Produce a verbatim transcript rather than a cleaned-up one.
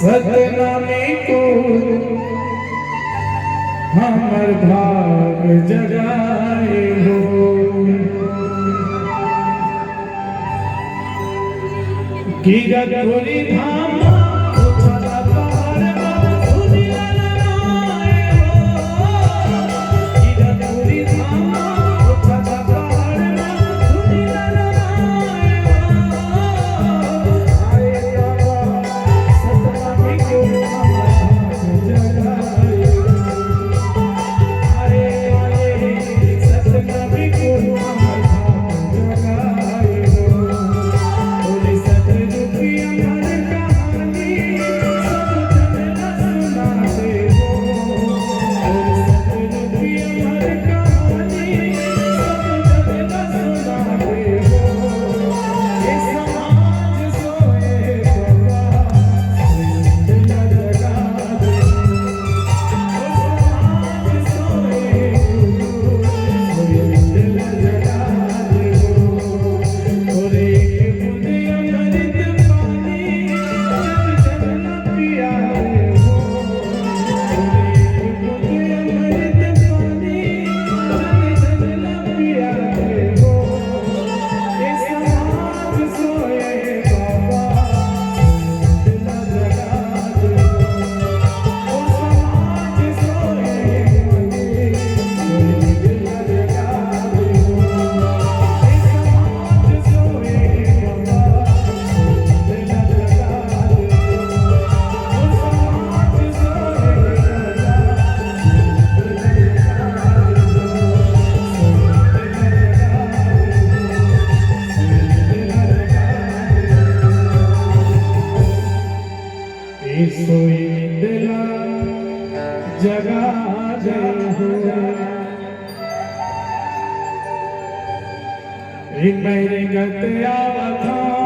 सतनामी कुल हमर भाग जगाए हो। कीरतपुरी धाम उछला पहाड़ मा धुनी ललनाए हो। कीरतपुरी धाम उछला पहाड़ मा धुनी ललनाए हो। आए बाबा सतनामी कुल हमर भाग जगाए हो। ए सोई निंदला जगा दे हो। ए मैं रेंगत आवत हूँ,